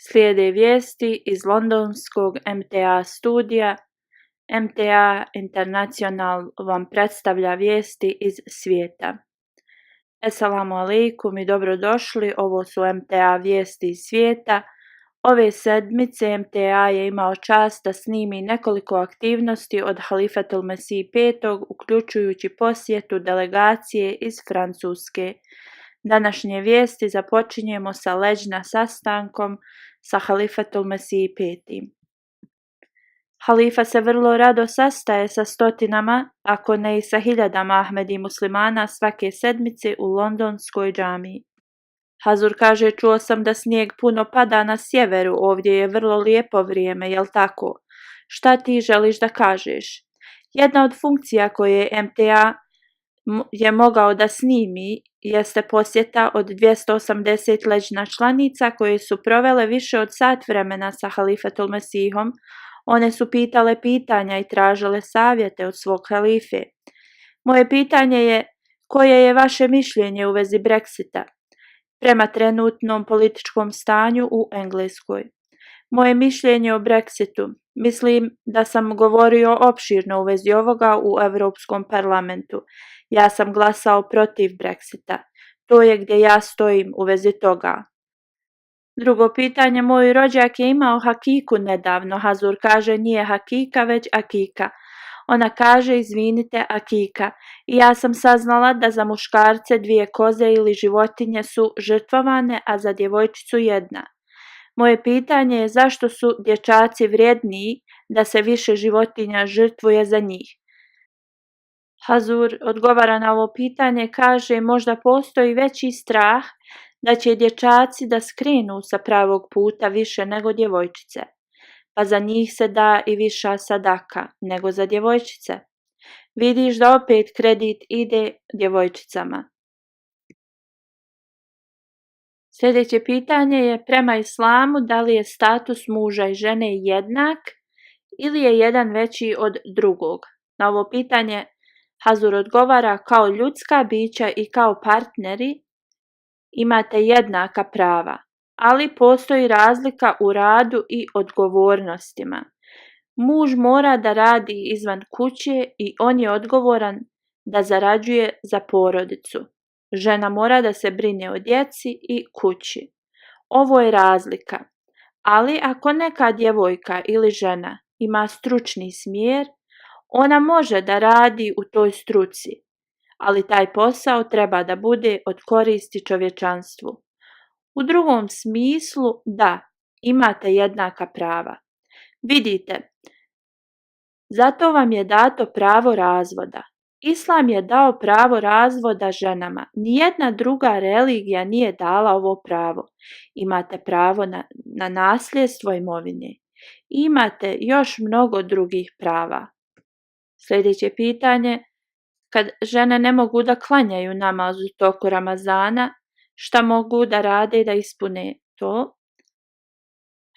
Slijede vijesti iz londonskog MTA studija. MTA International vam predstavlja vijesti iz svijeta. Assalamu alaikum i dobrodošli, ovo su MTA vijesti iz svijeta. Ove sedmice MTA je imao čast da snimi nekoliko aktivnosti od Halifatul Mesih V, uključujući posjetu delegacije iz Francuske. Današnje vijesti započinjemo sa leđna sastankom sa Halifatul Mesih V. Halifa se vrlo rado sastaje sa stotinama, ako ne i sa hiljadama Ahmedi muslimana svake sedmice u londonskoj džamiji. Hazur kaže, čuo sam da snijeg puno pada na sjeveru, ovdje je vrlo lijepo vrijeme, jel tako? Šta ti želiš da kažeš? Jedna od funkcija koje MTA je mogao da snimi jeste posjeta od 280 leđna članica koje su provele više od sat vremena sa Halifatul Mesihom. One su pitale pitanja i tražile savjete od svog halife. Moje pitanje je, koje je vaše mišljenje u vezi Brexita prema trenutnom političkom stanju u Engleskoj? Moje mišljenje o Brexitu. Mislim da sam govorio opširno u vezi ovoga u Europskom parlamentu. Ja sam glasao protiv Brexita. To je gdje ja stojim u vezi toga. Drugo pitanje, moj rođak je imao hakiku nedavno. Hazur kaže, nije hakika već akika. Ona kaže, izvinite, akika. I ja sam saznala da za muškarce 2 koze ili životinje su žrtvovane, a za djevojčicu 1. Moje pitanje je zašto su dječaci vrijedniji da se više životinja žrtvuje za njih. Hazur odgovara na ovo pitanje, kaže, možda postoji veći strah da će dječaci da skrenu sa pravog puta više nego djevojčice, pa za njih se da i viša sadaka nego za djevojčice. Vidiš da opet kredit ide djevojčicama. Sljedeće pitanje je, prema islamu, da li je status muža i žene jednak ili je jedan veći od drugog? Na ovo pitanje Hazur odgovara, kao ljudska bića i kao partneri imate jednaka prava, ali postoji razlika u radu i odgovornostima. Muž mora da radi izvan kuće i on je odgovoran da zarađuje za porodicu. Žena mora da se brine o djeci i kući. Ovo je razlika. Ali ako neka djevojka ili žena ima stručni smjer, ona može da radi u toj struci, ali taj posao treba da bude od koristi čovječanstvu. U drugom smislu, da, imate jednaka prava. Vidite, zato vam je dato pravo razvoda. Islam je dao pravo razvoda ženama. Nijedna druga religija nije dala ovo pravo. Imate pravo na nasljedstvo imovine. Imate još mnogo drugih prava. Sljedeće pitanje, kad žene ne mogu da klanjaju namaz u toku Ramazana, šta mogu da rade da ispune to?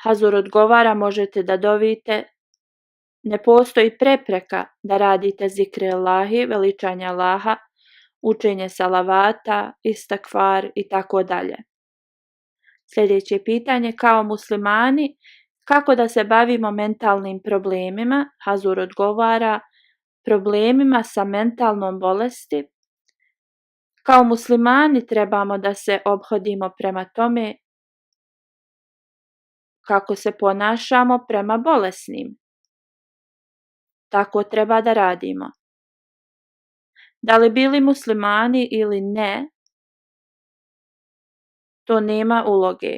Hazur odgovara, možete da dovite. Ne postoji prepreka da radite zikre Allahi, veličanje Allaha, učenje salavata, istakfar i tako dalje. Sljedeće pitanje, kao muslimani, kako da se bavimo mentalnim problemima? Hazur odgovara, problemima sa mentalnom bolesti. Kao muslimani trebamo da se ophodimo prema tome kako se ponašamo prema bolesnim. Tako treba da radimo. Da li bili muslimani ili ne, to nema uloge.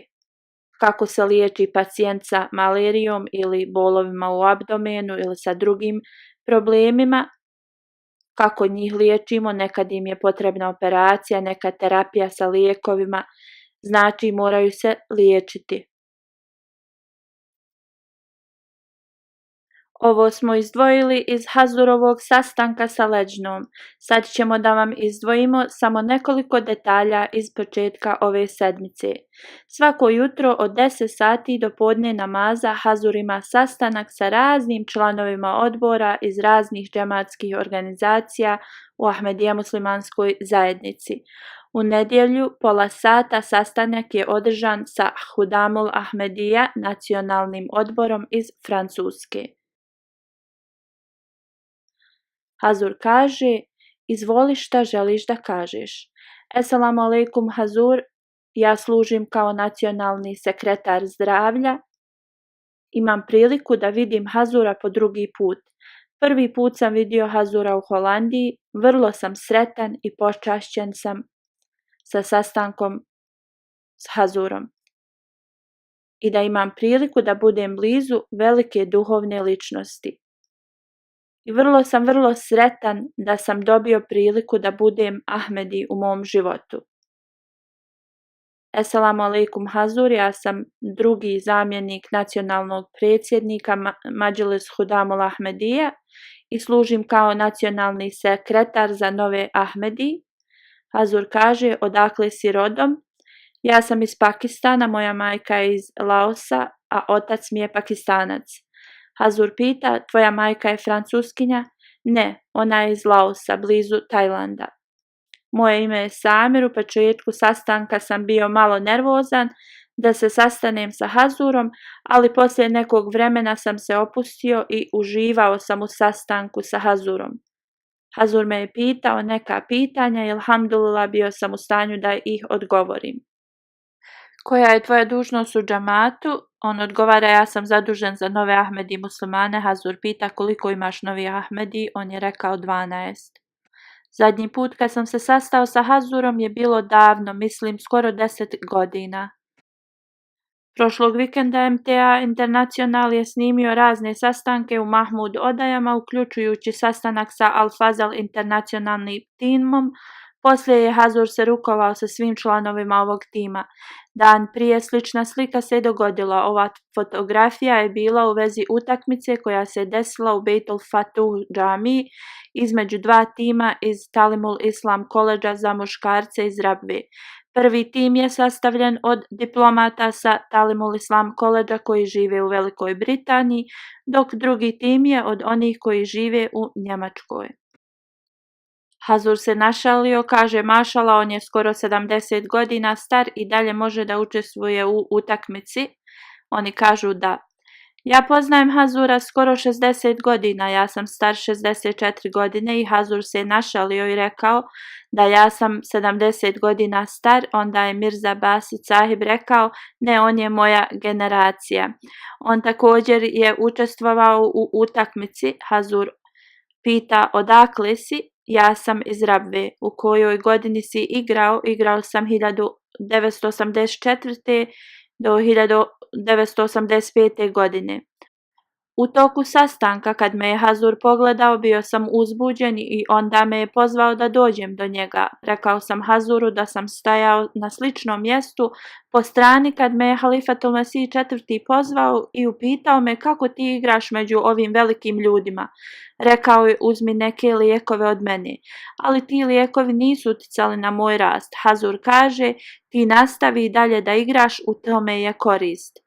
Kako se liječi pacijent sa malarijom ili bolovima u abdomenu ili sa drugim problemima, kako njih liječimo, nekad im je potrebna operacija, neka terapija sa lijekovima, znači moraju se liječiti. Ovo smo izdvojili iz Hazurovog sastanka sa leđnom. Sad ćemo da vam izdvojimo samo nekoliko detalja iz početka ove sedmice. Svako jutro od 10 sati do podne namaza Hazur ima sastanak sa raznim članovima odbora iz raznih džematskih organizacija u Ahmedija muslimanskoj zajednici. U nedjelju pola sata sastanak je održan sa Hudamul Ahmedija, nacionalnim odborom iz Francuske. Hazur kaže: izvoli šta želiš da kažeš. Esselamu alaikum Hazur, ja služim kao nacionalni sekretar zdravlja. Imam priliku da vidim Hazura po drugi put. Prvi put sam vidio Hazura u Holandiji, vrlo sam sretan i počašćen sam sa sastankom s Hazurom. I da imam priliku da budem blizu velike duhovne ličnosti. I vrlo sretan da sam dobio priliku da budem Ahmedi u mom životu. Esselamu alaikum Hazur, ja sam drugi zamjenik nacionalnog predsjednika Madžilis Hudamul Ahmedija i služim kao nacionalni sekretar za nove Ahmedi. Hazur kaže: odakle si rodom? Ja sam iz Pakistana, moja majka je iz Laosa, a otac mi je Pakistanac. Hazur pita: tvoja majka je Francuskinja? Ne, ona je iz Laosa, blizu Tajlanda. Moje ime je Samir, u početku sastanka sam bio malo nervozan da se sastanem sa Hazurom, ali poslije nekog vremena sam se opustio i uživao sam u sastanku sa Hazurom. Hazur me je pitao neka pitanja i alhamdulillah bio sam u stanju da ih odgovorim. Koja je tvoja dužnost u džamatu? On odgovara: ja sam zadužen za nove Ahmedi muslimane. Hazur pita: koliko imaš novi Ahmedi? On je rekao 12. Zadnji put kad sam se sastao sa Hazurom je bilo davno, mislim skoro 10 godina. Prošlog vikenda MTA International je snimio razne sastanke u Mahmud odajama, uključujući sastanak sa Al-Fazal internacionalnim timom. Poslije je Hazur se rukovao sa svim članovima ovog tima. Dan prije slična slika se dogodila. Ova fotografija je bila u vezi utakmice koja se desila u Beitul Fatuh džamiji između dva tima iz Talimul Islam koledža za muškarce iz Rabbe. Prvi tim je sastavljen od diplomata sa Talimul Islam koledža koji žive u Velikoj Britaniji, dok drugi tim je od onih koji žive u Njemačkoj. Hazur se našalio, kaže: mašala, on je skoro 70 godina star i dalje može da učestvuje u utakmici. Oni kažu da. Ja poznajem Hazura skoro 60 godina, ja sam star 64 godine i Hazur se našalio i rekao da ja sam 70 godina star. Onda je Mirza Basit Sahib rekao: ne, on je moja generacija. On također je učestvovao u utakmici. Hazur pita: odakle si? Ja sam iz Rabbe. U kojoj godini si igrao? Igrao sam 1984. do 1985. godine. U toku sastanka kad me je Hazur pogledao bio sam uzbuđen i onda me je pozvao da dođem do njega. Rekao sam Hazuru da sam stajao na sličnom mjestu po strani kad me je Halifatul Mesih IV pozvao i upitao me: kako ti igraš među ovim velikim ljudima? Rekao je: uzmi neke lijekove od mene. Ali ti lijekovi nisu uticali na moj rast. Hazur kaže: ti nastavi dalje da igraš, u tome je korist.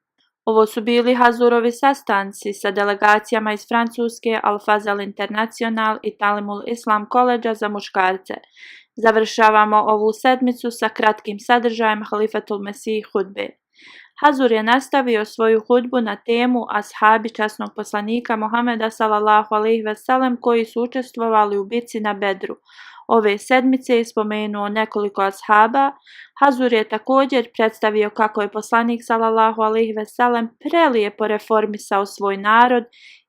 Ovo su bili Hazurovi sastanci sa delegacijama iz Francuske, Al-Fazal International i Talimul Islam koledža za muškarce. Završavamo ovu sedmicu sa kratkim sadržajem Halifatul Mesih hudbe. Hazur je nastavio svoju hudbu na temu ashabi časnog poslanika Muhameda sallallahu alejhi ve sellem koji su učestvovali u bitci na Bedru. Ove sedmice je spomenuo nekoliko ashaba. Hazur je također predstavio kako je poslanik sallallahu alejhi ve sellem prelijepo reformisao svoj narod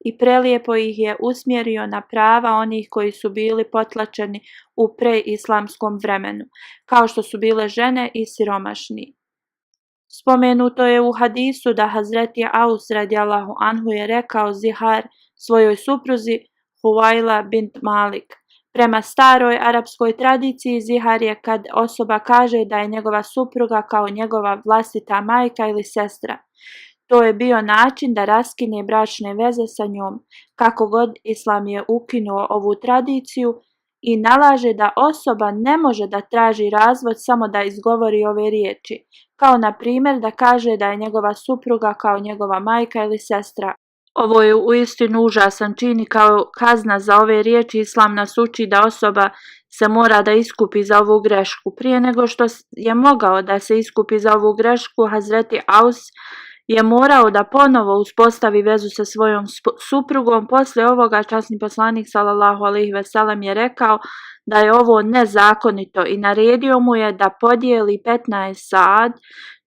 i prelijepo ih je usmjerio na prava onih koji su bili potlačeni u preislamskom vremenu, kao što su bile žene i siromašni. Spomenuto je u hadisu da Hazreti Aus radijallahu anhu je rekao Zihar svojoj supruzi Huvaila bint Malik: prema staroj arapskoj tradiciji Zihar je kad osoba kaže da je njegova supruga kao njegova vlastita majka ili sestra. To je bio način da raskine bračne veze sa njom. Kako god, Islam je ukinuo ovu tradiciju i nalaže da osoba ne može da traži razvod samo da izgovori ove riječi, kao na primjer da kaže da je njegova supruga kao njegova majka ili sestra. Ovo je uistinu užasan čin i kao kazna za ove riječi Islam nas uči da osoba se mora da iskupi za ovu grešku. Prije nego što je mogao da se iskupi za ovu grešku, Hazreti Aus je morao da ponovo uspostavi vezu sa svojom suprugom. Poslije ovoga časni poslanik sallallahu alejhi ve sellem je rekao da je ovo nezakonito i naredio mu je da podijeli 15 sad.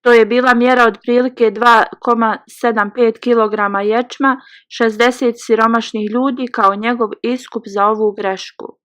To je bila mjera otprilike 2,75 kg ječma, 60 siromašnih ljudi kao njegov iskup za ovu grešku.